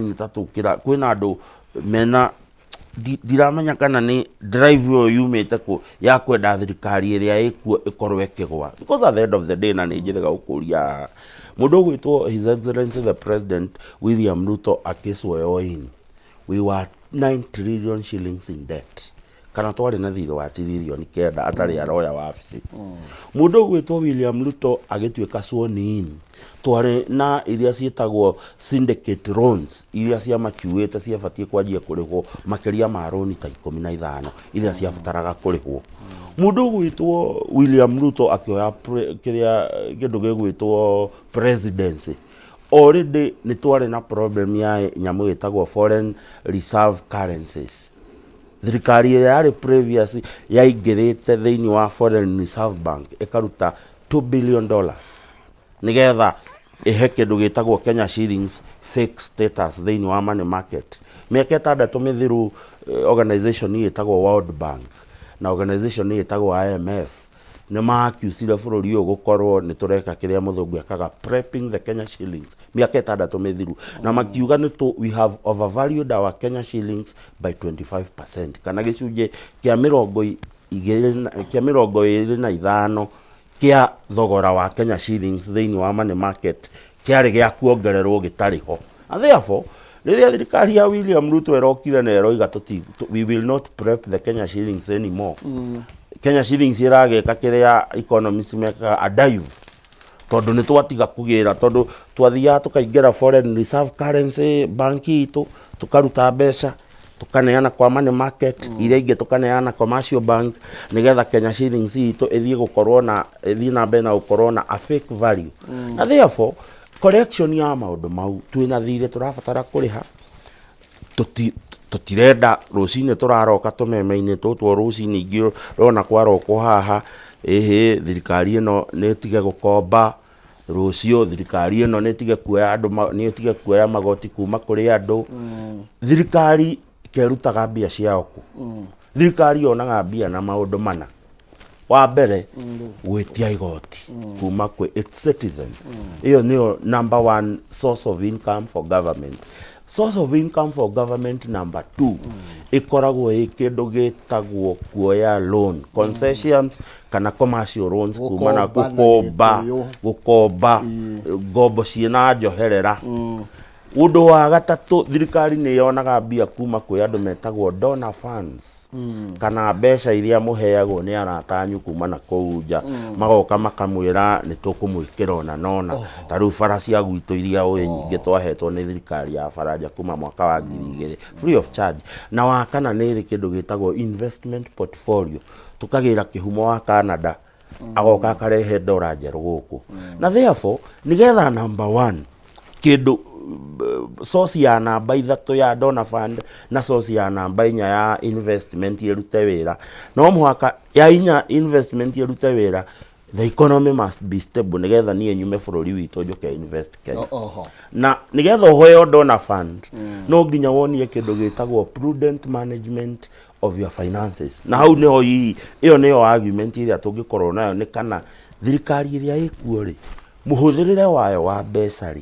Nĩ ta tũkĩra kwĩna andũ mena ndiramenya kana nĩ drive ĩyo yumĩte kũ ya kwenda thirikari ĩrĩa ĩkuo ĩkorwo ĩkĩgwa, because at the end of the day, na nĩ njĩrĩga gũkũria haha, mũndũ ũgwĩtwo His Excellency the President William Ruto akĩswear in, we were 9 trillion shillings in debt, kana twarĩ na thirĩ wa tiririoni 9 atarĩ aroya wabici. Mũndũ ũgwĩtwo William Ruto agĩtuĩka sworn in, twarĩ na iria ciĩtagwo syndicate loans iria ciamacuĩte, ciabatiĩ kwanjia kũrĩhwo, makĩria ma rũni ta 15 iria ciabataraga kũrĩhwo. Mũndũ ũgwĩtwo William Ruto akĩoya kĩrĩa kĩndũ gĩgwĩtwo presidency, already nĩ twarĩ na problem ya nyamũ ĩtagwo foreign reserve currencies. Thirikari ĩrĩa yarĩ previous yaingĩrĩte thĩinĩ wa foreign reserve bank ĩkaruta $2 billion nĩgetha ĩhe kĩndũ gĩtagwo Kenya shillings fake status thĩinĩ wa money market. Mĩaka 6 mĩthiru, organization ĩtagwo World Bank na organization ĩtagwo IMF nĩ maaccusire bũrũri ũyũ gũkorwo nĩ tũreka kĩrĩa mũthũngũ ekaga, prepping the Kenya shillings, mĩaka 6 mĩthiru, na makiuga nĩ tũ we have overvalued our Kenya shillings by 25%, kana gĩcunjĩ kĩa kĩa 25 kĩa thogora wa Kenya shillings thĩinĩ wa money market kĩarĩ gĩa kuongererwo gĩtarĩ ho. And therefore, rĩrĩa thirikari ya William Ruto ĩrokire na ĩroiga we will not prep the Kenya shillings anymore, Kenya shillings ĩragĩka kĩrĩa economists mekaga, a dive, tondũ nĩ twatiga kũgĩra, tondũ twathiaga tũkaingĩra foreign reserve currency bank itũ, tũkaruta mbeca, tukaneana kwa money market, iria ingĩ tukaneana commercial bank, nigetha Kenya shillings itũ ĩthiĩ gũkorwo na ĩthiĩ na mbere na gũkorwo na a fake value. Na therefore, correction ya maũndũ mau, twĩna thirĩ tũrabatara kũrĩha, tũtirenda rũcinĩ tũraroka tũmeme-inĩ tũtũ o rũcinĩ ingĩ ũrona kwarokwo haha, ĩhĩ, thirikari ĩno nĩ ĩtige gũkomba rũciũ, thirikari ĩno nĩ ĩtige kuoya andũ nĩ ĩtige kuoya magoti kuma kũrĩ andũ. Thirikari kerutaga mbia ciao kũ? Thirikari yonaga mbia na maũndũ mana. Wa mbere, gwĩtia igoti kuma kwĩ its citizen. Ĩyo nĩyo number one source of income for government. Source of income for government number two ĩkoragwo ĩ kĩndũ gĩtagwo kuoya loan concessions kana commercial loans kuma na Gũkomba na gũkomba, Gĩkũyũ. Gũkomba ngombo ciĩna njoherera. Ũndũ wa gatatũ, thirikari nĩ yonaga mbia kuma kwĩ andũ metagwo donor funds, kana mbeca iria mũheagwo nĩ arata anyu kuma na kũu nja, magoka makamwĩra nĩ tũkũmwĩkĩra ona nona. Ta rĩu bara cia gwitũ iria ũĩ nyingĩ twahetwo nĩ thirikari ya Baranja kuma mwaka wa 2000 free of charge. Na wa kana nĩ ĩrĩ kĩndũ gĩtagwo investment portfolio, tũkagĩra kĩhumo wa Canada, agoka akarehe ndora njerũ gũkũ. Na therefore, nĩgetha number one kĩndũ source ya namba 3 ya donor fund na source ya namba 4 ya investment ĩrute wĩra, no mũhaka ya 4 investment ĩrute wĩra, the economy must be stable, nĩgetha niĩ nyume bũrũri witũ njũke invest Kenya. Na nĩgetha ũheo donor fund, no nginya wonie kĩndũ gĩtagwo prudent management of your finances. Na hau nĩho hihi ĩyo nĩyo argument ĩrĩa tũngĩkorwo nayo, nĩ kana thirikari ĩrĩa ĩkuo rĩ, mũhũthĩrĩre wayo wa mbeca rĩ,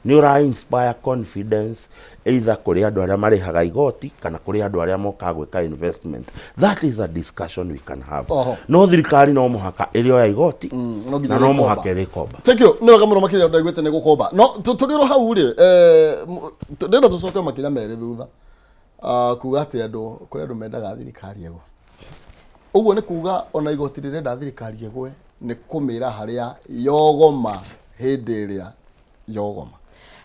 nĩ ũra inspire confidence either kũrĩ andũ arĩa marĩhaga igoti kana kũrĩ andũ arĩa mokaga gwĩka investment. That is a discussion we can have. No thirikari no mũhaka ĩrĩoya igoti No nginya na no ĩrĩkomba. Mũhaka ĩrĩkomba. Thank you, nĩ wega mũno makĩria ndaiguĩte nĩ gũkomba, no tũrĩ oro hau rĩ, ndĩrenda tũcoke makinya merĩ thutha. Ah, kuga atĩ andũ, kũrĩ andũ mendaga thirikari ĩgwe. Ũguo nĩ kuga ona igoti rĩrenda thirikari ĩgwe nĩ kũmĩra harĩa yogoma hĩndĩ ĩrĩa yogoma.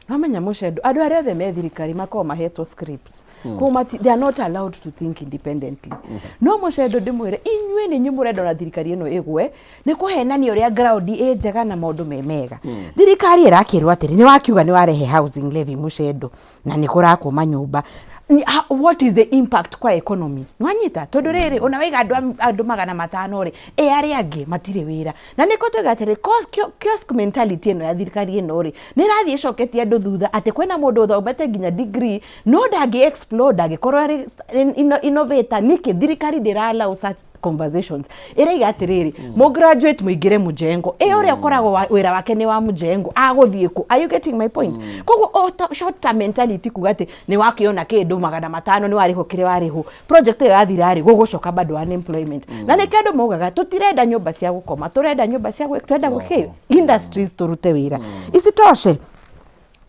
No menya mũcendo, andũ arĩa othe me thirikari makoragwo mahetwo scripts. Koguo they are not allowed to think independently. No mũcendo, ndĩmwĩre, inyuĩ nĩ inyuĩ mũrenda ona thirikari ĩno ĩgwe nĩ kũhenania ũrĩa ground ĩ njega na maũndũ me mega. Thirikari ĩrakĩrwo atĩrĩ, nĩ wakiuga nĩ warehe housing levy, mũcendo, na nĩ kũrakwo manyũmba. What is the impact kwa economy? Nwanyita tondũ rĩrĩ ona waiga andũ 500 rĩ, ĩ arĩa angĩ matirĩ wĩra. Na nĩko tuiga atĩrĩ, kiosk mentality ĩno ya thirikari ĩno rĩ, nĩ ĩrathiĩ ĩcoketie andũ thutha, atĩ kwĩna mũndũ ũthomete nginya degree no ndangĩ explore, ndangĩkorwo arĩ innovator. Nĩkĩ thirikari ndĩra allow such Conversations ĩraiga atĩrĩrĩ, mũ graduate mũingĩre mũjengo ĩ ũrĩa ũkoragwo wĩra wake nĩ wa mũjengo agũthiĩ kũ? Are you getting my point? Koguo o short term mentality kuga atĩ nĩ wakĩona kĩndũ 500, nĩ warĩhwo kĩrĩa warĩhwo, project ĩyo yathira rĩ, gũgũcoka bado unemployment. Na nĩkĩo andũ maugaga tũtirenda nyũmba cia gũkoma, tũrenda nyũmba cia tũrenda gwĩkĩ industries tũrute wĩra. Isitoshe,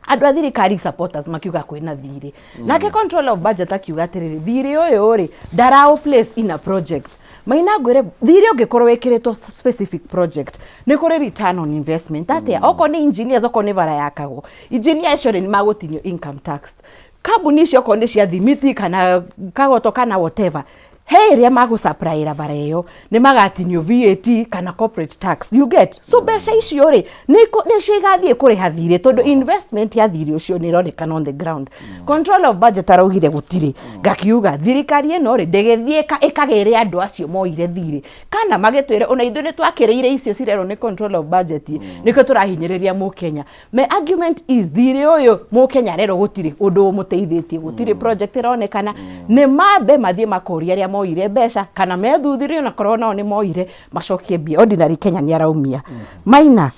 andũ a thirikari, supporters, makiuga kwĩna thirĩ. Nake control of budget akiuga atĩrĩrĩ, thirĩ ũyũ rĩ, ndaraũ place in a project. Maina, ngwĩre, thirĩ ũngĩkorwo wĩkĩrĩtwo specific project, nĩ kũrĩ return on investment. Atĩa? Okorwo nĩ engineers, okorwo nĩ bara yakagwo, engineer acio rĩ, nĩ magũtinio income tax. Kambuni icio, okorwo nĩ cia thimiti kana kagoto kana whatever, he ĩrĩa magũsupplyĩra bara ĩyo, nĩ magatinio VAT kana corporate tax, you get? So mbeca icio rĩ, nĩcio igathiĩ kũrĩha thirĩ, tondũ investment ya thirĩ ũcio nĩ ĩronekana on the ground. Control of budget araugire gũtirĩ. Ngakiuga thirikari ĩno rĩ, ndĩgĩthiĩ ĩkagĩre andũ acio moire thirĩ, kana magĩtwĩre ona ithuĩ nĩ twakĩrĩire icio cirerwo nĩ control of budget, nĩkĩo tũrahinyĩrĩria mũkenya. My argument is, thirĩ ũyũ mũkenya arerwo gũtirĩ ũndũ ũmũteithĩtie, gũtirĩ project ĩronekana. Nĩ mambe mathiĩ makoria arĩa moire mbeca, kana methuthurie, onakorwo nao nĩ moire, macokie mbia. Ordinary Kenya nĩ araumia. Maina,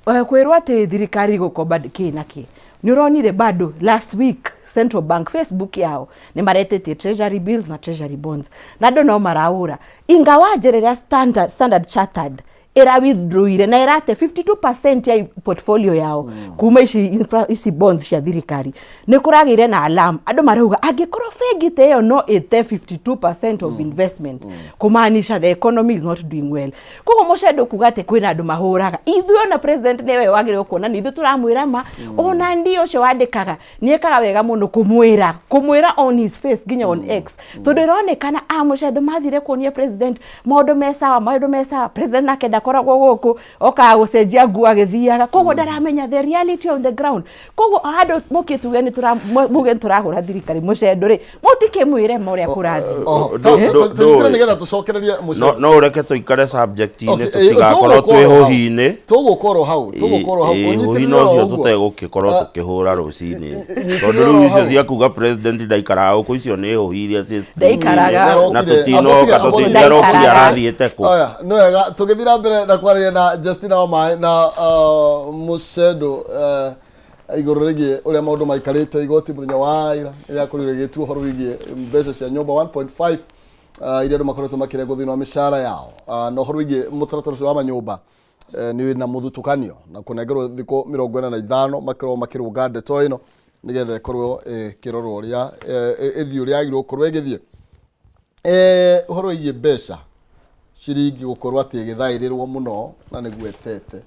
kwĩrwo atĩ thirikari gũkomba kĩ na kĩ, nĩ ũronire bado last week Central Bank Facebook yao nĩ maretĩtie treasury bills na treasury bonds, na andũ no maraũra, ingawaje rĩrĩa Standard Chartered ĩra withdrawire na ĩrate 52% ya portfolio yao kuma ici ici bonds cia thirikari, nĩ kũragĩire na alarm. Andũ marauga angĩkorwo bengi ta ĩyo no ĩte 52% of investment, kumaanisha the economy is not doing well. Koguo mũcendo kuga atĩ kwĩna andũ mahũraga ithuĩ, ona president nĩwe wagĩrĩirwo kuona nĩ ithuĩ tũramwĩra ma. Ona ndi ũcio wandĩkaga nĩ ekaga wega mũno kũmwĩra on his face, nginya on X, tondũ ĩronekana a mũcendo mathire kuonia president maũndũ me sawa, maũndũ me sawa. President nake ndakoragwo gũkũ, okaga gũcenjia nguo agĩthiaga, koguo ndaramenya the reality on the ground. Koguo handũ mũkĩtuge nĩ muge nĩ tũrahũra thirikari, mũcendo rĩ, mũtikĩmwĩre ma ũrĩa kũrathiĩ. Oho, Ndũĩ. tũnyitĩre nĩgetha tũcokererie mũcendo. No ũreke tũikare subject-inĩ, Okay, tũtigakorwo tũgũkorwo twĩ hau. hũhi-inĩ. Tũgũkorwo hau, tũgũkorwo hau. Hũhi Ũnyitĩrĩre no oro cio ũguo. tũtegũgĩkorwo Ah, tũkĩhũra rũcinĩ, nyitĩrĩra tondũ oro rĩu icio hau. cia kuga president ndaikaraga gũkũ, icio nĩ hũhi iria ciĩ Ndaikaraga. street-inĩ, na Ndarokire. tũtinoka. Amba tiga- Tũtindarokire. Ndaikaraga. Arathiĩte kũ? Aya, nĩ wega tũgĩthiĩ na mbere na kwaria na Justina Wamaĩ na Mũcendo igũrũ rĩgiĩ ũrĩa maũndũ maikarĩte. Igoti mũthenya wa ira rĩrakorirwo rĩgĩtua ũhoro wĩgiĩ mbeca cia nyũmba 1.5 iria andũ makoretwo makĩrengwo thĩinĩ wa mĩcara yao, na ũhoro wĩgiĩ mũtaratara ũcio wa manyũmba nĩ wĩna mũthutũkanio na kũnengerwo thikũ 45 makorwo makĩrũnga ndeto ĩno nĩgetha ĩkorwo ĩkĩrorwo ũrĩa ĩthiĩ ũrĩa yagĩrĩirwo gũkorwo ĩgĩthiĩ. Ũhoro wĩgiĩ mbeca, ciringi gũkorwo atĩ ĩgĩthaĩrĩrwo mũno na nĩguo ĩtete.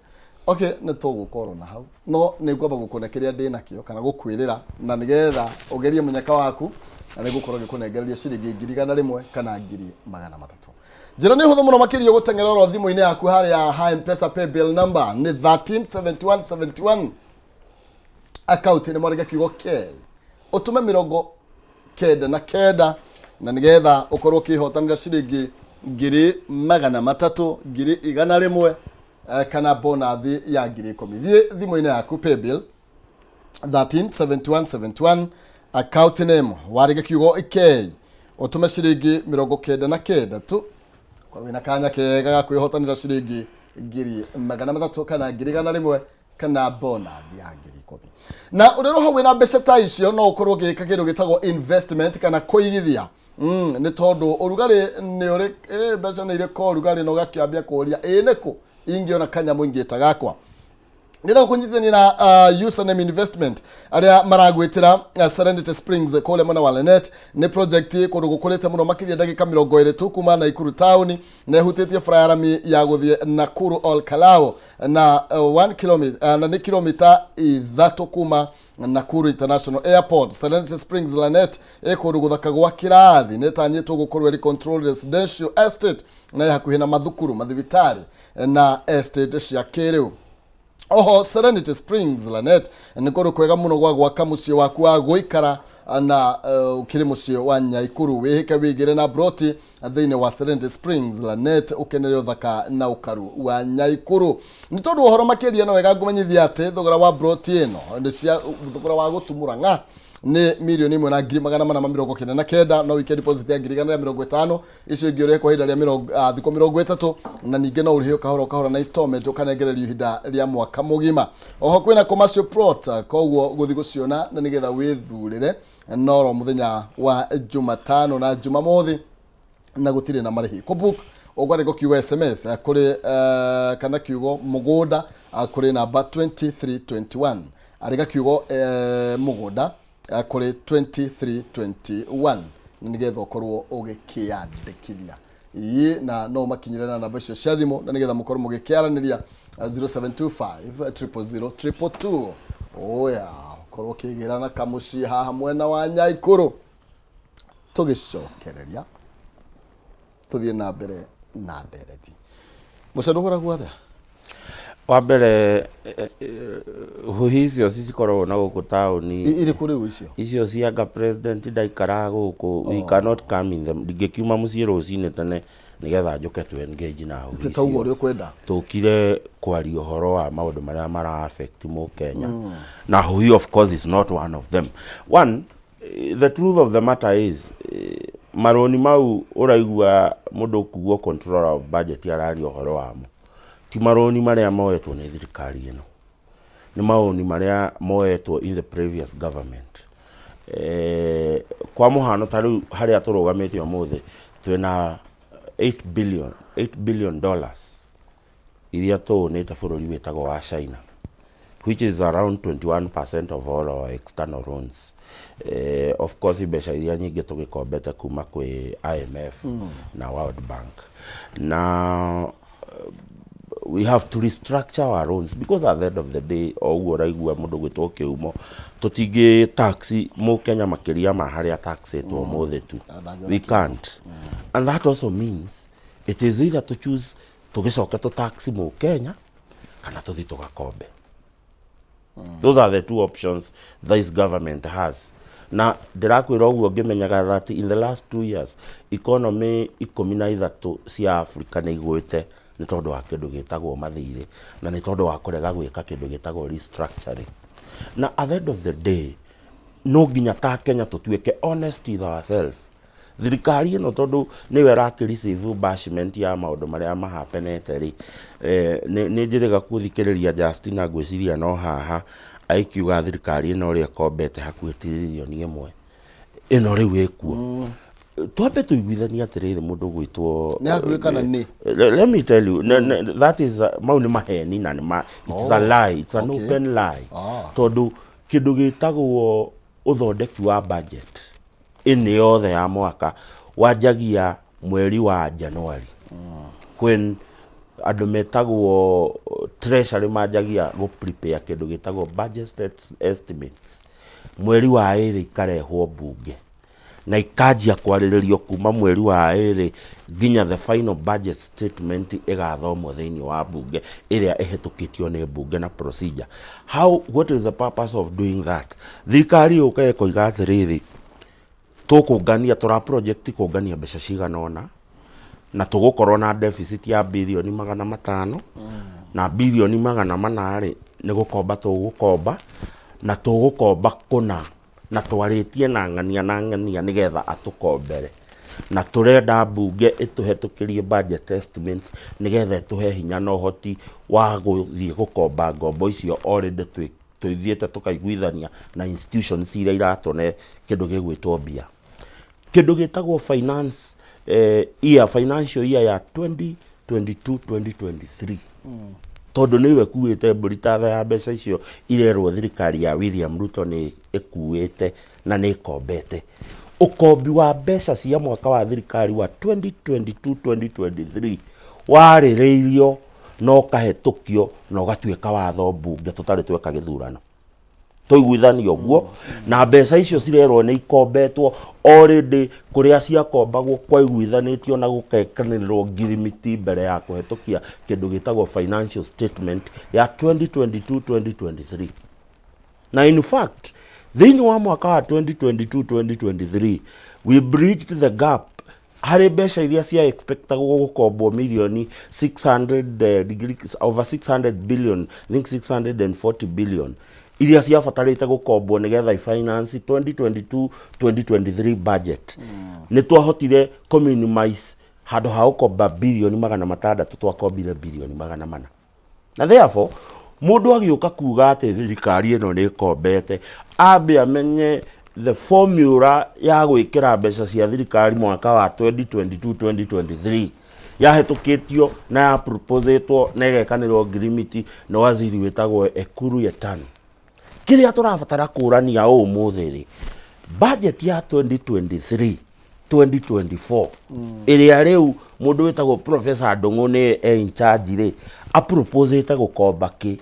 Okay, nĩ tũgũkorwo na hau, no nĩ ngwamba gũkũne kĩrĩa ndĩ nakĩo kana gũkwĩrĩra, na nĩgetha ũgerie mũnyaka waku, na nĩ ngũkorwo ngĩkũnengereria ciringi 100,000 kana 300,000. Njĩra nĩ hũthũ mũno makĩria, gũteng'era oro thimũ-inĩ yaku harĩa ha M-Pesa. Paybill number nĩ 137171, account nĩ mwarĩge kiugo K, ũtũme 99, na nĩgetha ũkorwo ũkĩhotanĩra ciringi 300,000, 100,000 kana bonathi ya 10,000. Thiĩ thimũ-inĩ yaku, paybill 137171, account name warĩge kiugo K, ũtũme ciringi 99 tu, korwo wĩna kanya kega ga kwĩhotanĩra ciringi 300,000 kana 100,000 kana bonathi ya 10,000. Na ũrĩ roho wĩna mbeca ta icio, no ũkorwo ũgĩka kĩndũ gĩtagwo investment kana kũigithia. Nĩ tondũ ũrugarĩ nĩ ũrĩ mbeca nĩ irĩ ko ũrugarĩ, na ũgakĩambia kũũria ĩ nĩkũ ingĩona kanyamũ ingĩta gakwa. Ndĩrenda kũnyitithania na Username Investment arĩa maragwĩtĩra Serenity Springs kũrĩa mwena wa Lenet. Nĩ project kũndũ gũkũrĩte mũno makĩria, ndagĩka 20 tu kuma Naikuru taũni, na ĩhutĩtie bara ya rami ya gũthiĩ Nakuru Ol Kalou, na 1 kilometer, na nĩ kilomita 3 kuma Nakuru International Airport. Serenity Springs Lanet ĩ kũndũ gũthaka gwa kĩrathi, nĩ ĩtanyĩtwo gũkorwo ĩrĩ controlled residential estate, na ĩ hakuhĩ na mathukuru, mathibitarĩ na estate cia kĩrĩu. Oho Serenity Springs Lanet nĩ kũndũ kwega mũno gwa gwaka mũciĩ waku wa gũikara, na ũkĩrĩ mũciĩ wa Nyaikuru. Wĩhĩke wĩigĩre na broti thĩinĩ wa Serenity Springs Lanet, ũkenere ũthaka na ũkaru wa Nyaikuru. Nĩ tondũ ũhoro makĩria, no wega ngũmenyithia atĩ thogora wa broti ĩno nĩ cia thogora wa gũtumũra ng'a Nĩ 1,499,000. No wike deposit ya 150,000, icio ingĩ ũrĩhe kwa ihinda rĩa thikũ 30, na ningĩ no ũrĩhe kahora kahora na installment ũkanengererio ihinda rĩa mwaka mũgima. Oho kwĩna commercial plot, koguo gũthiĩ gũciona na nĩgetha wĩthurĩre noro mũthenya wa Jumatano na Jumamothi, na gũtirĩ na marĩhi. Kũbook ũkwandĩka kiugo SMS kũrĩ kana kiugo mũgũnda kũrĩ namba 2321. Andĩka kiugo mũgũnda kũrĩ 2321 na nĩgetha ũkorwo ũgĩkĩandĩkithia. Ĩĩ, na no ũmakinyĩre na namba icio cia thimũ na nĩgetha mũkorwo mũgĩkĩaranĩria, 0725 000 222. Oya ũkorwo ũkĩgĩra na kamũciĩ haha mwena wa Nyaikũrũ. Tũgĩcokereria tũthiĩ na mbere na ndereti. Mũcendo, ũhũragwo atĩa? Wa mbere, huhi icio cikoragwo na gũkũ taũni. Irĩkũ rĩu icio? Icio cianga president ndaikaraga gũkũ. We cannot come in them. Ndingĩkiuma mũciĩ rũcinĩ tene nĩgetha njũke tu engage na huhi Ti tauga icio. Ũrĩa ũkwenda. Tũkire kwaria ũhoro wa maũndũ marĩa mara affect mũkenya, na huhi of course is not one of them. One, the truth of the matter is, marũni mau ũraigua mũndũ ũkuo controller of budget araria ũhoro wamo ti marũni marĩa moetwo nĩ thirikari ĩno, nĩ marũni marĩa moetwo in the previous government. Kwa mũhano, ta rĩu harĩa tũrũgamĩte ũmũthĩ, twĩna 8 billion, $8 billion iria tũũnĩte bũrũri wĩtagwo wa China, which is around 21% of all our external loans. Of course mbeca iria nyingĩ tũgĩkombete kuma kwĩ IMF na World Bank, na we have to restructure our loans because at the end of the day, o ũguo ũraigua mũndũ gwĩtwo kĩhumo, tũtingĩ tax mũkenya makĩria ma harĩa taxĩtwo ũmũthĩ tu. We can't, and that also means it is either to choose tũgĩcoke tũ tax mũkenya kana tũthi tũgakombe. Those are the two options this government has. Na ndĩrakwĩra ũguo ngĩmenyaga that in the last 2 years economy 13 cia Africa nĩ igwĩte nĩ tondũ wa kĩndũ gĩtagwo mathirĩ na nĩ tondũ wa kũrega gwĩka kĩndũ gĩtagwo restructuring. Na at the end of the day, no nginya ta Kenya tũtuĩke honest with ourselves. Thirikari ĩno, tondũ nĩyo ĩrakĩ receive bashment ya maũndũ marĩa mahapenete rĩ, nĩ njĩrĩga gũthikĩrĩria Justina, ngwĩciria no haha aikiuga thirikari ĩno ũrĩa ĩkombete hakuhĩ 1 trillion ĩno rĩu ĩkuo. Twambe tũiguithanie atĩrĩrĩ, mũndũ gwĩtwo Nĩ hakuhĩ kana nĩ? Let me tell you, that is mau nĩ maheni na nĩ ma it's a lie, it's an open lie. Tondũ kĩndũ gĩtagwo ũthondeki wa budget ĩnĩ yothe ya mwaka wanjagia mweri wa January, when andũ metagwo treasury manjagia gũ prepare kĩndũ gĩtagwo budget estimates. Mweri wa ĩrĩ ikarehwo mbunge na ikanjia kwarĩrĩrio kuma mweri wa ĩrĩ nginya the final budget statement ĩgathomwo thĩinĩ wa mbunge ĩrĩa ĩhetũkĩtio nĩ mbunge na procedure. How, what is the purpose of doing that? Thirikari yũka ĩkoiga atĩrĩrĩ, tũkũngania, tũra project kũngania mbeca cigana ũna na tũgũkorwo na deficit ya 500 birioni na 400 birioni rĩ, nĩ gũkomba tũgũkomba na tũgũkomba kũna na twarĩtie na ng'ania na ng'ania nĩgetha atũkombere, na tũrenda mbunge ĩtũhetũkĩrie budget estimates nĩgetha ĩtũhe hinya na ũhoti wa gũthiĩ gũkomba ngombo icio. Already tũthiĩte tũkaiguithania na institutions iria iratũne kĩndũ gĩgwĩtwo mbia, kĩndũ gĩtagwo finance year, financial year ya 2022 2023, tondũ nĩwe ĩkuĩte mbũri tatha ya mbeca icio irerwo thirikari ya William Ruto nĩ ĩkuĩte na nĩ ĩkombete. Ũkombi wa mbeca cia mwaka wa thirikari wa 2022 2023 warĩrĩirio na ũkahetũkio na ũgatuĩka watho mbunge tũtarĩ tweka gĩthurano, tũiguithanio ũguo. Na mbeca icio cirerwo nĩ ikombetwo, already kũrĩa ciakombagwo kwaiguithanĩtio na gũkekanĩrĩrwo ngirimiti mbere ya kũhetũkia kĩndũ gĩtagwo financial statement ya 2022 2023. Na in fact, thĩinĩ wa mwaka wa 2022 2023 we bridged the gap harĩ mbeca iria cia expectagwo gũkombwo 600 over 600 billion, I think 640 billion. Iria ciabatarĩte gũkombwo nĩgetha i-finance 2022 2023 budget, nĩ twahotire kũ minimize. Handũ ha gũkomba 600 birioni twakombire 400 birioni, na therefore mũndũ agĩũka kuga atĩ thirikari ĩno nĩ ĩkombete, ambe amenye the formula ya gwĩkĩra mbeca cia thirikari mwaka wa 2022 2023 yahĩtũkĩtio na ya proposetwo na ĩgekanĩrwo ngirimiti nĩ waziri wĩtagwo Ekuru Yetani. Kĩrĩa tũrabatara kũrania ũmũthĩ rĩ, budget ya 2023 2024 ĩrĩa rĩu mũndũ wĩtagwo Professor Ndung'u nĩ e in charge rĩ, aproposĩte gũkomba kĩ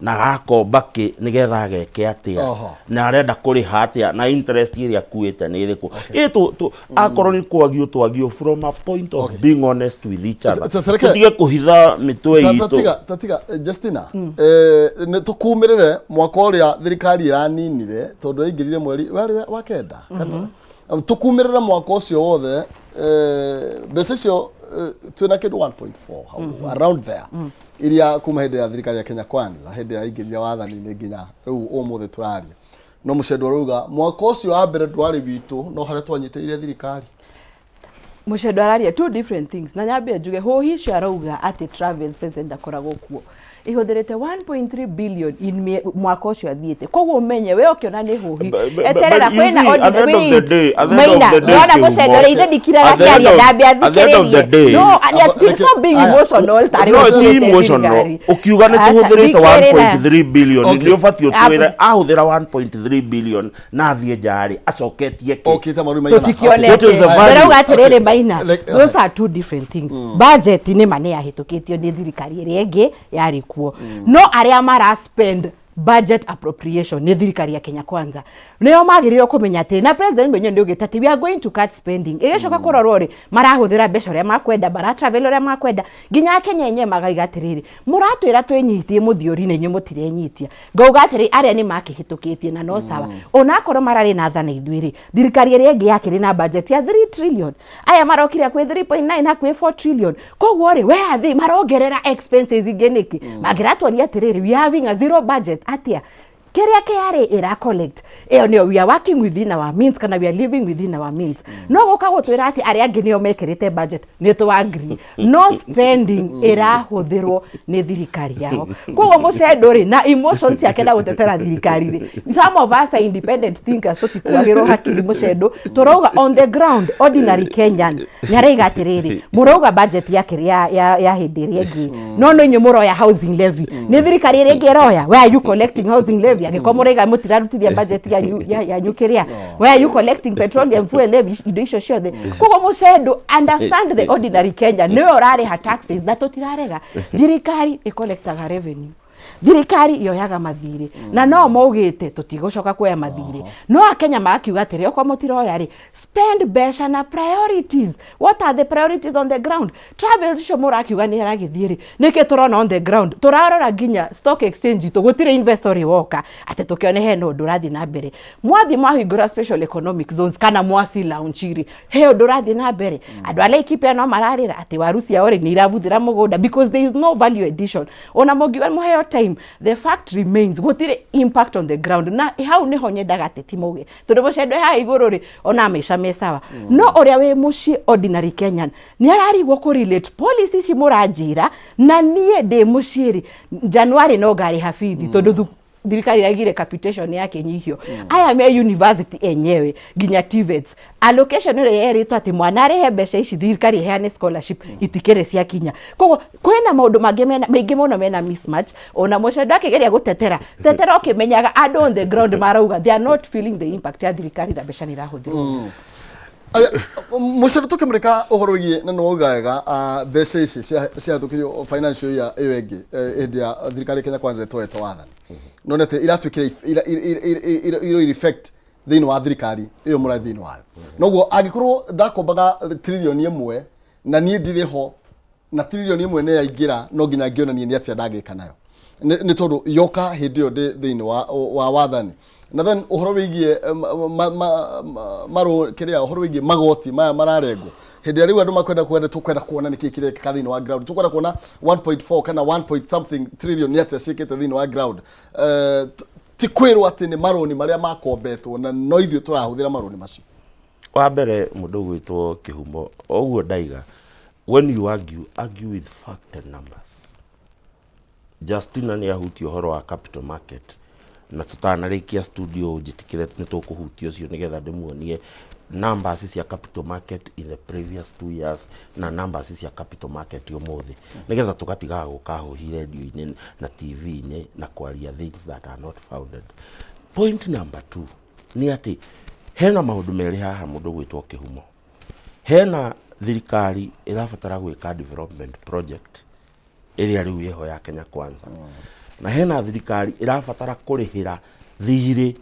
na agakomba kĩ nĩgetha ageke atĩa, na arenda kũrĩha atĩa, na interest ĩrĩa akuĩte nĩ ĩrĩkũ. Ĩ akorwo nĩ kwagio twagio from a point of being honest with each other, tũtige kũhitha mĩtwe itũ. Tatiga Justina, nĩ tũkumĩrĩre mwaka ũrĩa thirikari ĩraninire, tondũ yaingĩrire mweri warĩ wa kenda kana tũkumĩrĩre mwaka ũcio wothe, mbeca icio, twĩna kĩndũ 1.4 hau around there, iria kuma hĩndĩ ya thirikari ya Kenya Kwanza, hĩndĩ ya ingĩrire wathani-inĩ nginya rĩu ũmũthĩ tũraria. No mũcendo arauga mwaka ũcio wa mbere ndwarĩ witũ, no harĩa twanyitĩrĩire thirikari. Mũcendo araria two different things, na nyambie njuge hũhi icio arauga atĩ Travis president ndakoragwo kuo ihũthĩrĩte 1.3 billion in mwaka ũcio athiĩte. Koguo ũmenye we ũkĩona nĩ hũhi, eterera kwĩna. Maina wona mũcendo rĩ, ithe ndikiraga kĩaria, ndambe athikĩrĩrie. No stop being emotional tarĩ. No ti emotional. Ũkiuga nĩ tũhũthĩrĩte 1.3 billion, nĩ ũbatiĩ ũtwĩre ahũthĩra 1.3 billion na athiĩ nja rĩ, acoketie kĩ? Tũtikionete. Ndĩrauga atĩrĩrĩ Maina, those are two different things. Budget nĩ ma nĩ yahĩtũkĩtio nĩ thirikari ĩrĩa ĩngĩ yarĩ kuo, no arĩa mara spend budget appropriation nĩ thirikari ya Kenya Kwanza. Nĩo magĩrĩirwo kũmenya atĩ na president mwenyewe nĩ augĩte atĩ we are going to cut spending. Ĩgĩcoka kũrorwo rĩ, marahũthĩra mbeca ũrĩa makwenda, mara travel ũrĩa makwenda, nginya akenya enyewe magaiga atĩrĩrĩ, mũratwĩra twĩnyitie mũthiori na inyuĩ mũtirenyitia. Ngauga atĩrĩ, arĩa nĩ makĩhĩtũkĩtie na no sawa, onakorwo mararĩ na thana ithuĩ rĩ, thirikari ĩrĩa ĩngĩ yakĩrĩ na budget ya 3 trillion, aya marokire hakuhĩ 3.9, hakuhĩ 4 trillion. Koguo rĩ, where are they? Marongerera expenses ingĩ nĩkĩ? Mangĩratwonia atĩrĩrĩ, we are having a zero budget atĩa? Kĩrĩa KRA ĩra collect ĩyo nĩyo we are working within our means, kana we are living within our means. No gũka gũtwĩra atĩ arĩa angĩ nĩo mekĩrĩte budget, nĩ tũ agree, no spending ĩrahũthĩrwo nĩ thirikari yao. Koguo mũcendo rĩ, na emotions ciake na gũtetera thirikari rĩ, some of us are independent thinkers, tũtikuagĩrwo hakiri. Mũcendo tũrauga on the ground, ordinary Kenyan nĩ araiga atĩrĩrĩ, mũrauga budget ya kĩrĩa ya hĩndĩ ĩrĩa ĩngĩ, no inyuĩ mũroya housing levy, nĩ thirikari ĩrĩa ĩngĩ ĩroya. Where are you collecting housing levy angĩkorwo mũraiga mũtirarutithia budget yanyu kĩrĩa? Where are you collecting petroleum fuel levy, indo icio ciothe? Koguo mũcendo, understand the ordinary Kenyan nĩwe ũrarĩha taxes, na tũtirarega thirikari ĩcollectaga revenue, thirikari yoyaga mathirĩ, na no maugĩte tũtigũcoka kuoya mathirĩ, no akenya magakiuga atĩrĩ, okorwo mũtiroya rĩ, spend mbeca na priorities. What are the priorities on the ground? Travel icio mũrakiuga nĩ aragĩthiĩ rĩ, nĩkĩ tũrona on the ground? Tũrarora nginya stock exchange itũ, gũtirĩ investor woka atĩ tũkĩone hena ũndũ ũrathiĩ na mbere. Mwathiĩ mwahingũra special economic zones kana mwaci launch rĩ, he ũndũ ũrathiĩ na mbere? Andũ a Laikipia no mararĩra atĩ waru ciao rĩ, nĩ irabuthĩra mũgũnda because there is no value addition. Ona mũngiuga mũheo time, the fact remains gũtirĩ impact on the ground. Na hau nĩho nyendaga ateti mauge, tondũ mũcendo haha igũrũ rĩ, ona maica me sawa, no ũrĩa wĩ mũciĩ, ordinary Kenyan, nĩ ararigwo kũ relate policy ici mũranjĩra na niĩ ndĩ mũciĩ rĩ, January no ngarĩha bithi, tondũ thirikari iraigire capitation yake nyihio. Aya me university enyewe nginya TVETs allocation ĩrĩa yerĩtwo atĩ mwana arĩhe mbeca ici, thirikari ĩheane scholarship, itikĩrĩ ciakinya. Koguo kwĩna maũndũ mangĩ maingĩ mũno mena mismatch. Ona mũcendo akĩgeria gũtetera tetera, ũkĩmenyaga andũ on the ground marauga they are not feeling the impact ya thirikari na mbeca nĩ irahũthĩrwo. Mũcero tũkĩmũrĩka ũhoro wĩgiĩ na nĩwauga wega, mbeca ici ciahĩtũkirio financial year ĩyo ĩngĩ, hĩndĩ ya thirikari ya Kenya Kwanza ĩtoete wathani, no nĩ atĩ iratuĩkire iro in effect thĩinĩ wa thirikari ĩyo mũrarĩ thĩinĩ wayo. Noguo angĩkorwo ndakombaga 1 trillion na niĩ ndirĩ ho, na 1 trillion nĩ yaingĩra, no nginya ngĩonanie nĩ atĩa ndangĩka nayo, nĩ tondũ yoka hĩndĩ ĩyo ndĩ thĩinĩ wa wathani. Na then ũhoro wĩgiĩ marũ kĩrĩa, ũhoro wĩgiĩ magoti maya mararengwo, hĩndĩ ĩrĩa rĩu andũ makwenda kwenda, tũkwenda kuona nĩkĩ kĩrekĩka thĩinĩ wa ground, tũkwenda kuona 1.4 kana 1 point something trillion nĩ atĩa ciĩkĩte thĩinĩ wa ground. Ti kwĩrwo atĩ nĩ marũni marĩa makombetwo na no ithuĩ tũrahũthĩra marũni macio. Wa mbere, mũndũ ũgwĩtwo Kĩhumo, o ũguo ndaiga, when you argue, argue with fact and numbers. Justina nĩ ahutia ũhoro wa capital market, na tũtanarĩkia studio njĩtĩkĩre nĩ tũkũhutia ũcio nĩgetha ndĩmuonie numbers cia capital market in the previous 2 years na numbers cia capital market ũmũthĩ, nĩgetha tũgatigaga gũka hũhi radio-inĩ na TV-inĩ na kwaria things that are not founded. Point number two nĩ atĩ hena maũndũ merĩ haha, mũndũ gwĩtwo Kĩhumo. Hena thirikari ĩrabatara gwĩka development project ĩrĩa rĩu ĩho ya Kenya Kwanza, na hena thirikari ĩrabatara kũrĩhĩra thirĩ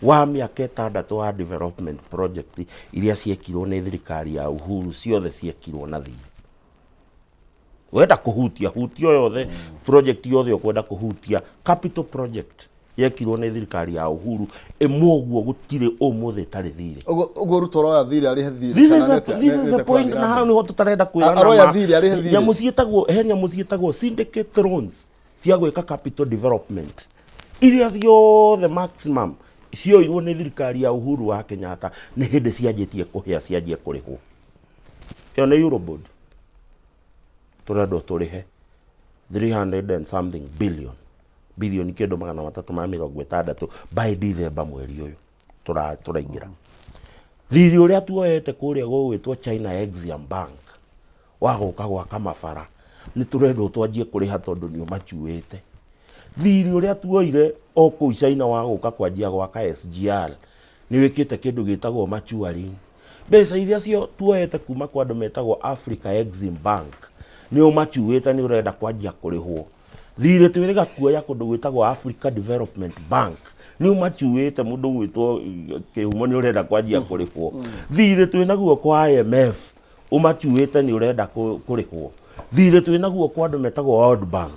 wa mĩaka 6 wa development project iria ciekirwo nĩ thirikari ya Uhuru. Ciothe ciekirwo na thirĩ. Wenda kũhutia, hutia o yothe, project yothe ũkwenda kũhutia. Capital project yekirwo nĩ thirikari ya Uhuru ĩmwe ũguo gũtirĩ ũmũthĩ ĩtarĩ thirĩ. Ũguo Ruto aroya thirĩ arĩhe thirĩ? This is a, this is the point, na hau niho tutarenda kwĩrana. Aroya thirĩ arĩhe thirĩ. Nyamũ ciĩtagwo, he nyamũ ciĩtagwo syndicate loans cia gwĩka capital development iria ciothe maximum cioirwo nĩ thirikari ya Uhuru wa Kenyatta, nĩ hĩndĩ cianjĩtie kũhĩa, cianjie kũrĩhwo. Ĩyo nĩ Eurobond tũrendwo tũrĩhe 300 and something billion, bilioni kĩndũ 360 by December mweri ũyũ tũraingĩra. Thirĩ ũrĩa tuoete kũrĩa gũgwĩtwo China Exim Bank wa gũka gwaka mabara nĩ tũrendwo twanjie kũrĩha tondũ nĩ ũmacuĩte. Thirĩ ũrĩa tuoire o kũu China wa gũka kwanjia gwaka SGR nĩ wĩkĩte kĩndũ gĩtagwo maturing. Mbeca iria cio tuoete kuma kwa andũ metagwo Africa Exim Bank nĩ ũmacuĩte, nĩ ũrenda kwanjia kũrĩhwo. Thirĩ twĩrĩga kuoya kũndũ gwĩtagwo Africa Development Bank nĩ ũmacuĩte, mũndũ gwĩtwo Kĩhumo, nĩ ũrenda kwanjia kũrĩhwo. Thirĩ twĩnaguo kwa IMF ũmacuĩte, nĩ ũrenda kũrĩhwo. Thirĩ twĩnaguo kwa andũ metagwo World Bank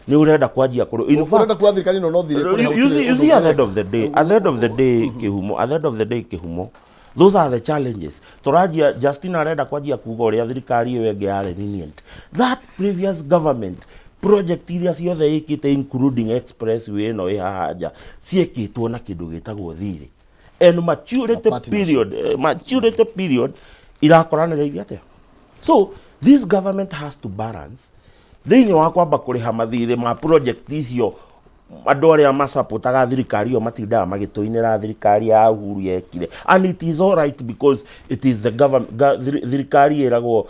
nĩ ũrenda kwanjia kũrĩhwo. In Ũrenda fact, kuga thirikari ĩno no thirĩ kũrĩha? You see, at the end of the day, at the end of the day, Kĩhumo, at the end of the day, Kĩhumo, those are the challenges tũranjia. Justin arenda kwanjia kuga ũrĩa thirikari ĩyo ĩngĩ yarĩ lenient. That previous government, project iria ciothe ĩkĩte, including expressway ĩno ĩ haha nja, ciĩkĩtwo na kĩndũ gĩtagwo thirĩ and maturity Na partnership. period, maturity period irakoranĩrĩirie atĩa? So this government has to balance thĩinĩ wa kwamba kũrĩha mathirĩ ma project icio. Andũ arĩa macapotaga thirikari ĩyo matindaga magĩtũinĩra thirikari ya Uhuru yekire, and it is all right because it is the government. Thirikari ĩragwo,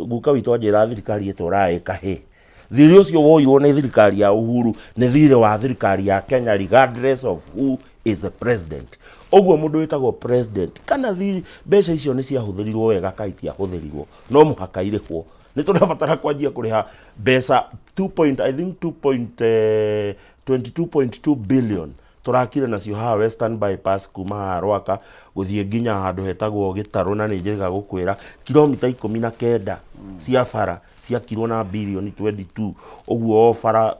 guka witũ anjĩra thirikari ĩtũraga ĩkahĩ. Thirĩ ũcio woirwo nĩ thirikari ya Uhuru nĩ thirĩ wa thirikari ya Kenya regardless of who is the president. Ũguo mũndũ wĩtagwo president, kana thirĩ mbeca icio nĩ ciahũthĩrirwo wega kana itiahũthĩrirwo, no mũhaka irĩhwo. Nĩ tũrabatara kwanjia kũrĩha mbeca 2 point, I think 2 point, 22.2 billion tũrakire nacio haha Western Bypass kuma haha Rwaka gũthiĩ nginya handũ hetagwo Gĩtarũ, na nĩ njĩrĩga gũkwĩra kilomita 19 cia bara ciakirwo na bilioni 22. Ũguo o bara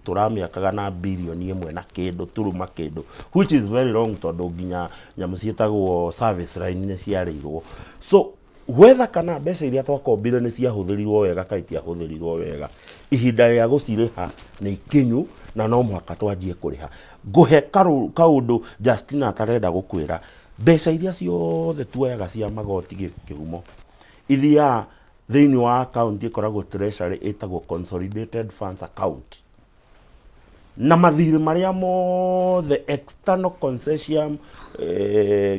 tũramĩakaga na bilioni 1 na kĩndũ turuma kĩndũ, which is very wrong, tondũ nginya nyamũ ciĩtagwo service line nĩ ciarĩirwo. So whether kana mbeca iria twakombire nĩ ciahũthĩrirwo wega kana itiahũthĩrirwo wega, ihinda rĩa gũcirĩha nĩ ikinyu na no mũhaka twanjie kũrĩha. Ngũhe kaũndũ Justina atarenda gũkwĩra. Mbeca iria ciothe tuoyaga cia magoti, Kĩhumo, ithiaga thĩinĩ wa account ĩkoragwo treasury ĩtagwo consolidated funds account, na mathirĩ marĩa mothe, external consortium,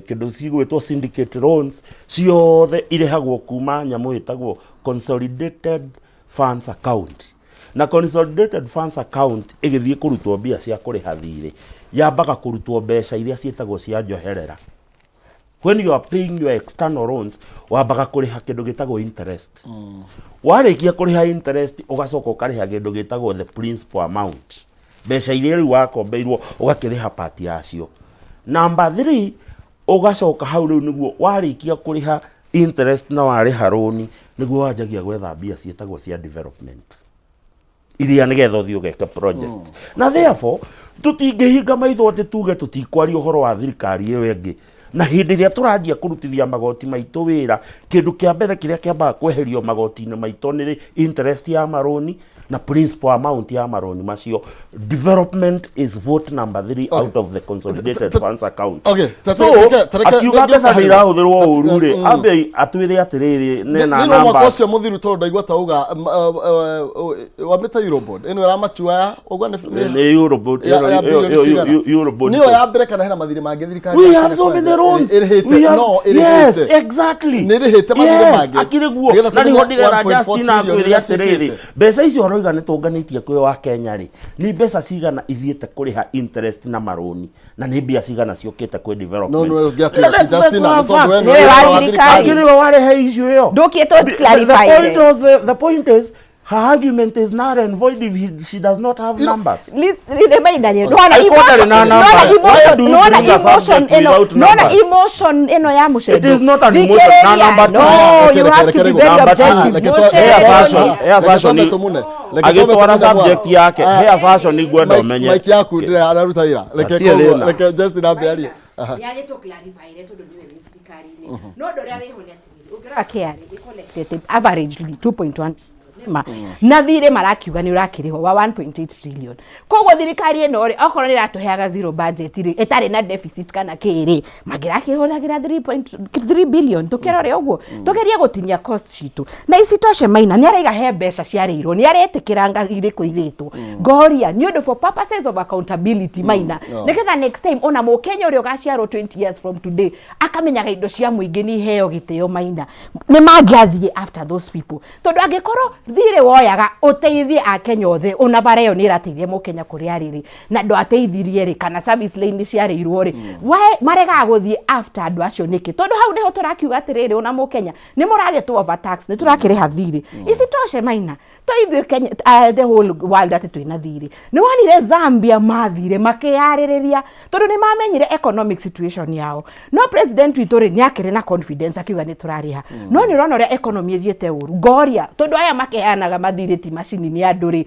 kĩndũ cigwĩtwo syndicate loans, ciothe irĩhagwo kuma nyamũ ĩtagwo consolidated funds account. Na consolidated funds account ĩgĩthiĩ kũrutwo mbia cia kũrĩha thirĩ, yambaga kũrutwo mbeca iria ciĩtagwo cia njoherera. When you are paying your external loans, wambaga kũrĩha kĩndũ gĩtagwo interest. Warĩkia kũrĩha interest, ũgacoka ũkarĩha kĩndũ gĩtagwo the principal amount, mbeca iria rĩu wakombeirwo ũgakĩrĩha part yacio. Number 3, ũgacoka hau rĩu nĩguo warĩkia kũrĩha interest na warĩha rũni, nĩguo wanjagia gwetha mbia ciĩtagwo cia development iria nĩgetha ũthiĩ ũgeke project. Na therefore tũtingĩhinga maitho atĩ tuge tũtikwaria ũhoro wa thirikari ĩyo ĩngĩ, na hĩndĩ ĩrĩa tũranjia kũrutithia magoti maitũ wĩra, kĩndũ kĩa mbere kĩrĩa kĩambaga kweherio magoti-inĩ maitũ nĩ interest ya marũni. Na principal amount ya maroni macio, development is vote number 3 out of the consolidated funds account. Okay, So akiuga mbeca nĩ irahũthĩrwo ũru rĩ, ambe atwĩre atĩrĩrĩ, nena Nĩ mwaka namba. Ũcio mũthiru tondũ ndaigua tauga wamĩta Eurobond ĩno ĩramatua ũguo nĩ Nĩ Eurobond. Ya bilioni cigana? Eurobond. Nĩyo ya mbere kana hena mathirĩ mangĩ thirikari We ya have Kenya so many Kwanza loans. ĩrĩhĩte We have, no yes, ĩrĩhĩte exactly. Nĩ ĩrĩhĩte mathirĩ Yes, mangĩ. akĩrĩ guo. Nĩgetha Na tũmenye nĩho ndĩrera 1.4 Justin trillion akwĩre iria atĩrĩrĩ, ciĩkĩte. Mbeca icio ũroiga nĩ tũnganĩtie kwĩ wa Kenya rĩ, nĩ mbeca cigana ithiĩte kũrĩha interest na marũni, na nĩ mbia cigana ciũkĩte kwĩ development? No, no, ũngĩatwĩra ti Let's Justina, have nĩ tondũ we fact. nĩwe Nĩwe wa wa thirikari. Akĩrĩ we warehe issue ĩyo. Ndũkĩtwo clarify The ĩre. point was, the point is her argument is null and void if she does not have numbers. Rĩmainanie nĩwona I quoted na number. Why do you nĩwona bring a emotion subject ĩno, without nĩwona numbers? emotion ĩno ya mũcendo. It is not an emotion. Na number two. No, you have to be very Number two. objective. Reke Mũcendo Hair fashion, nĩ- hair fashion agĩtwara subject yake, hair fashion ngwenda ũmenye. Mike yaku ndĩra araruta wĩra, reke Hatirĩ koguo na. reke Justin ambe arie. Aha. Nĩ agĩtũ clarify ĩre tondũ nĩwe wĩ thirikari-inĩ, no ũndũ ũrĩa wĩho nĩ atĩrĩrĩ, ũngĩrora KRA ĩcollectĩte averagely 2.1 nĩma na thirĩ marakiuga nĩ ũrakĩrĩhwo wa 1.8 trillion. Koguo thirikari ĩno rĩ, okorwo nĩ ĩratũheaga zero budget rĩ, ĩtarĩ na deficit kana kĩ rĩ, mangĩrakĩhũthagĩra 3.3 billion. Tũkĩrore ũguo, tũgerie gũtinia cost citũ. Na isitoshe, Maina nĩ araiga he mbeca ciarĩirwo, nĩ aretĩkĩra irĩkũ irĩtwo. Ngoria nĩ ũndũ for purposes of accountability, Maina, nĩgetha next time ona mũkenya ũrĩa ũgaciarwo 20 years from today akamenyaga indo cia mũingĩ nĩ iheo gĩtĩo. Maina, nĩ mangĩathiĩ after those people, tondũ angĩkorwo thirĩ woyaga ũteithie akenya othe, ona bara ĩyo nĩ ĩrateithia mũkenya kũrĩa arĩ rĩ, na ndwateithirie rĩ, kana service lane ciarĩirwo rĩ, why maregaga gũthiĩ after andũ acio nĩkĩ? Tondũ hau nĩho tũrakiuga atĩrĩrĩ, ona mũkenya nĩ mũragĩtwo overtax, nĩ tũrakĩrĩha thirĩ. Isitoshe, Maina, to ithuĩ Kenya, the whole world atĩ twĩna thirĩ. Nĩ wonire Zambia mathire makĩyarĩrĩria tondũ nĩ mamenyire economic situation yao. No president witũ rĩ, nĩ akĩrĩ na confidence akiuga nĩ tũrarĩha, no nĩ ũrona ũrĩa economy ĩthiĩte ũru. Ngoria tondũ aya makeanaga mathirĩ ti macini nĩ andũ rĩ,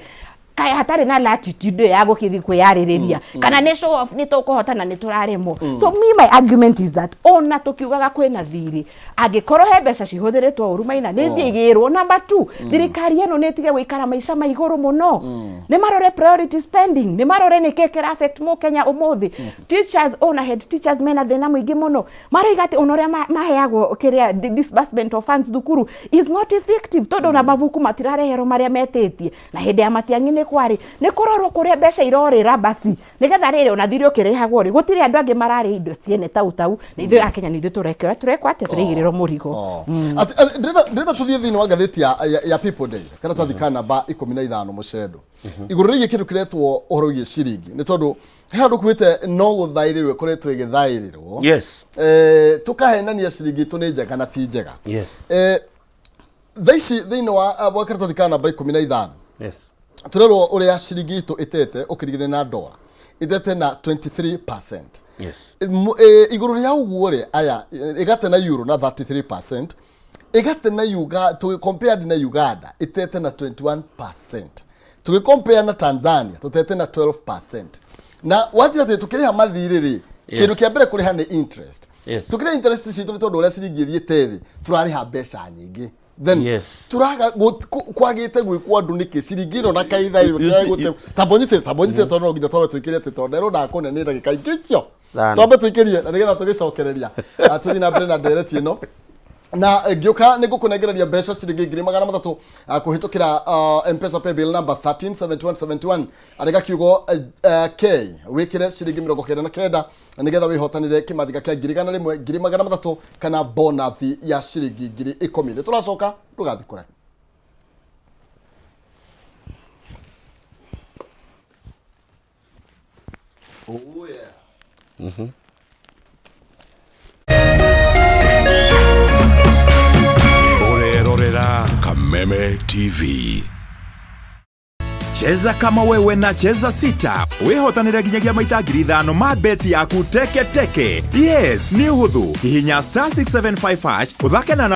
kaĩ hatarĩ na latitude ĩyo ya gũkĩthiĩ kwĩyarĩrĩria, kana nĩ show off, nĩ tũkũhota na nĩ tũraremwo? So me, my argument is that ona tũkiugaga kwĩna thirĩ, angĩkorwo he mbeca cihũthĩrĩtwo ũru, Maina, nĩ thiĩ igĩrwo. Number two, thirikari ĩno nĩ ĩtige gũikara maica ma igũrũ mũno. Nĩ marore priority spending, nĩ marore nĩkĩ kĩra affect mũkenya ũmũthĩ. Teachers, ona head teachers mena thĩna mũingĩ mũno, maroiga atĩ ona ũrĩa maheagwo kĩrĩa disbursement of funds thukuru is not effective, tondũ ona mabuku matirareherwo marĩa metĩtie. Na hĩndĩ ya Matiang'i nĩ kwarĩ nĩ kũrorwo kũrĩa mbeca irorĩra, basi nĩgetha rĩrĩ ona thirĩ ũkĩrĩhagwo rĩ, gũtirĩ andũ angĩ mararĩa indo ciene tau tau, nĩ ithuĩ akenya nĩ ithuĩ tũrekĩra tũrekwo atĩa, tũraigĩrĩrwo mũrigo. Oh. Ndĩrenda tũthiĩ thĩinĩ wa ngathĩti ya People Day, karatathi ka namba 15, mũcendo igũrũ rĩgiĩ kĩndũ kĩretwo ũhoro wĩgiĩ ciringi, nĩ tondũ he handũ kuĩte no gũthaĩrĩrwo ĩkoretwo ĩgĩthaĩrĩrwo. Tũkahenania ciringi itũ nĩ njega na ti njega. Thaa ici thĩinĩ wa karatathi ka namba 15 tũrerwo ũrĩa ciringi itũ ĩtete ũkĩringithania na ndora, ĩtete na 23%. Igũrũ rĩa ũguo rĩ, aya ĩgate na euro na 33%, ĩgate na Uga, tũgĩ na Uganda ĩtete na 21%, tũgĩ na Tanzania tũtete na 12%. Na wanjĩra atĩ tũkĩrĩha mathirĩ rĩ, kĩndũ kĩa mbere kũrĩha nĩ interest. Tũkĩrĩha interest citũ, nĩ tondũ ũrĩa ciringi ĩthiĩte thĩ, tũrarĩha mbeca nyingĩ. Then turaga kwagĩte gwĩkwo andũ nĩkĩ ciringi ĩno na kaitha You see, ĩyo tambonyite tambonyite, tondũ no nginya twambe tũikĩrie atĩ tondũ nderwo ndakũne nĩ ndagĩka ingĩ icio. Thano. Twambe tũikĩrie na nĩgetha tũgĩcokereria. Ah, tũthiĩ na mbere na ndereti ĩno na ngĩũka nĩ ngũkũnengereria mbeca ciringi 300,000 kũhĩtũkĩra Mpesa paybill number 137171, andĩka kiugo K, wĩkĩre ciringi 99 nĩgetha wĩhotanĩre kĩmathika kĩa 100,000, 300,000 kana bonathi ya ciringi 10,000. Nĩ tũracoka, ndũgathiĩ kũraya. Oh yeah. Ũrerorera Kameme TV. Cheza kama wewe na Cheza Sita wĩhotanĩre nginyagia maita 5,000 ma beti yaku teke teke. Yes, nĩ ũhũthũ. Hihinya *675# ũthake na